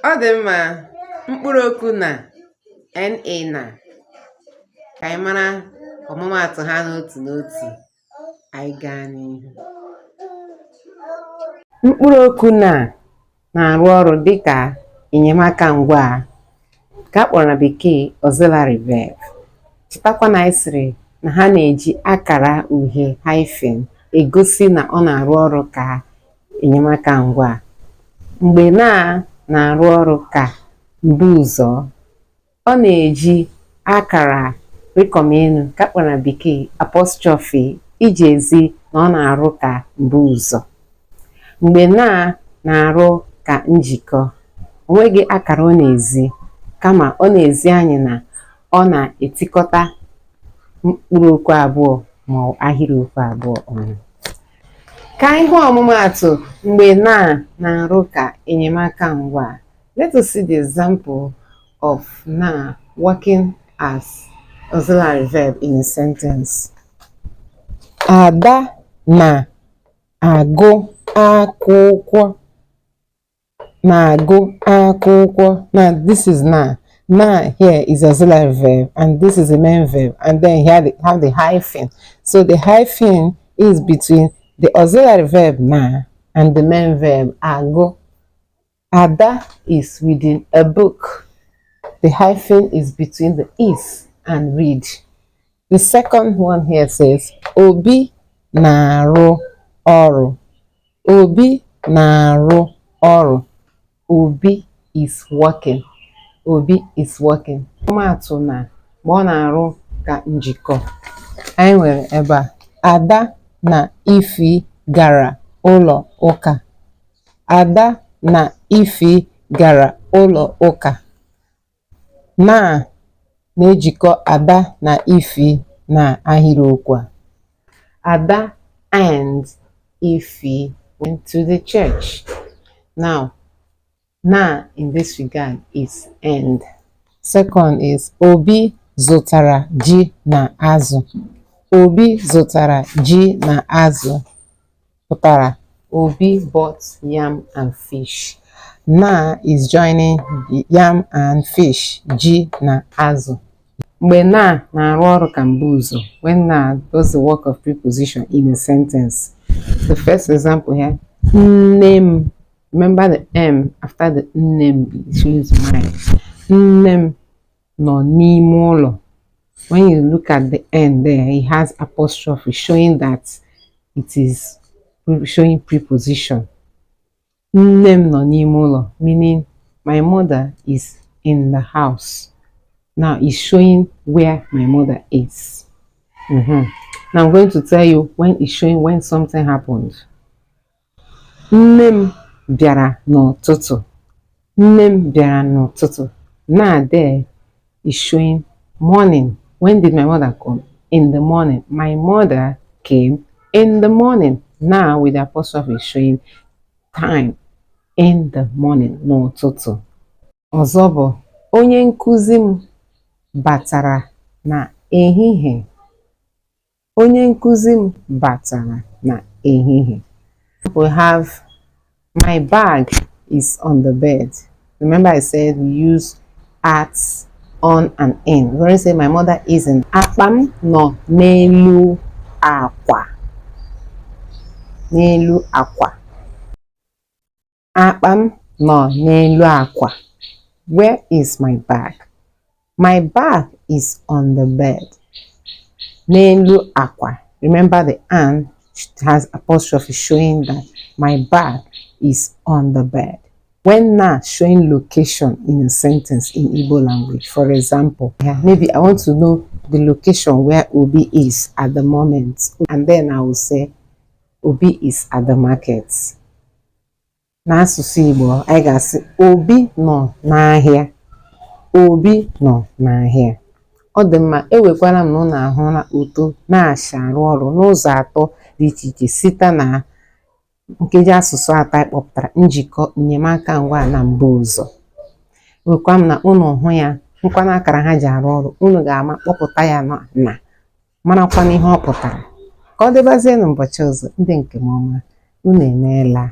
Ọ dị mma. Mkpụrụ okwu na, na, na, ka anyị mara ọmụmaatụ ha n'otu n'otu. Anyị gaa n'ihu. Mkpụrụ okwu na na-arụ ọrụ dịka enyemaka ngwaa nke a kpọrọ na bekee auxiliary verb. Chetakwa na anyị sịrị na ha na-eji akara uhie hyphen egosi na ọ na-arụ ọrụ ka enyemaka ngwaa. Mgbe na na-arụ ọrụ ka mbuụzọ, ọ na-eji akara rịkọm elu nke a kpọrọ na bekee apostrophe iji ezi na ọ na-arụ ka mbuụzọ. Mgbe na na-arụ ka njikọ, o nweghị akara ọ na-ezi, kama ọ na-ezi anyị na ọ na-etikọta mkpụrụ okwu abụọ ma ọ ahịrịokwu abụọ ọnụ. Ka anyị hụ ọmụmaatụ mgbe na na-arụ ka enyemaka ngwaa. Let us see the example of na working as auxiliary verb in a sentence. Ada na-agụ akwụkwọ. Na-agụ akwụkwọ. Now this is na. Na here is auxiliary verb and this is the main verb, and then here they have the hyphen. So the hyphen is between the auxiliary verb na and the main verb agụ. Ada is reading a book. The hyphen is between the is and read. The second one here says Obi na-arụ ọrụ. Obi na-arụ ọrụ. Obi is working. Obi is working. Ọmụmaatụ na mgbe ọ na-arụ ka njikọ. Anyị nwere ebe a, Ada na Ify gara ụlọ ụka. Ada na Ify gara ụlọ ụka. Na na-ejikọ Ada na Ify na ahịrịokwu a. Ada and Ify went to the church. Now, na in this regard is and. Second is Obi zụtara ji na azụ. Obi zụtara ji na azụ pụtara Obi bought yam and fish. Na is joining yam and fish, ji na azụ. Mgbe na na-arụ ọrụ ka mbuụzọ, when na does the work of preposition in a sentence. The first example here, nne m. Remember the M after the nne m, it means my. Nne m nọ n'ime ụlọ. When you look at the N there, it has apostrophe showing that it is showing preposition. Nne m nọ n'ime ụlọ, meaning my mother is in the house. Now it's showing where my mother is. Now I'm going to tell you when it's showing when something happened. Nne m bịara n'ụtụtụ. Nne m bịara n'ụtụtụ. Now there is showing morning. When did my mother come? In the morning. My mother came in the morning. Now with the apostrophe is showing time, in the morning, n'ụtụtụ. Ọzọ bụ onye nkụzi m batara na ehihie. Onye nkụzi m batara na ehihie. We have my bag is on the bed. Remember I said we use at, on and in. We're going to say my mother is in. Akpa m nọ n'elu akwa. N'elu akwa. Akpa m nọ n'elu akwa. Where is my bag? My bag is on the bed. N'elu akwa. Remember the and has apostrophe showing that my bag is on the bed. When na showing location in a sentence in Igbo language, for example, maybe I want to know the location where Obi is at the moment, and then I will say Obi is at the market. N'asụsụ Igbo, anyị ga-asị Obi nọ n'ahịa. Obi nọ n'ahịa. Ọ dị mma, ewekwara m na unu ahụla otu na si arụ ọrụ n'ụzọ atọ dị iche iche site na nkeji asụsụ atọ anyị kpọpụtara: njikọ, enyemaka ngwa na mbuụzọ. Ewekwa m na unu hụ ya hụkwana akara ha ji arụ ọrụ, unu ga-ama kpọpụta ya na na marakwana ihe ọ pụtara. Ka ọ dịbazie n'ụbọchị ọzọ, ndị nke m ọma, unu emeela.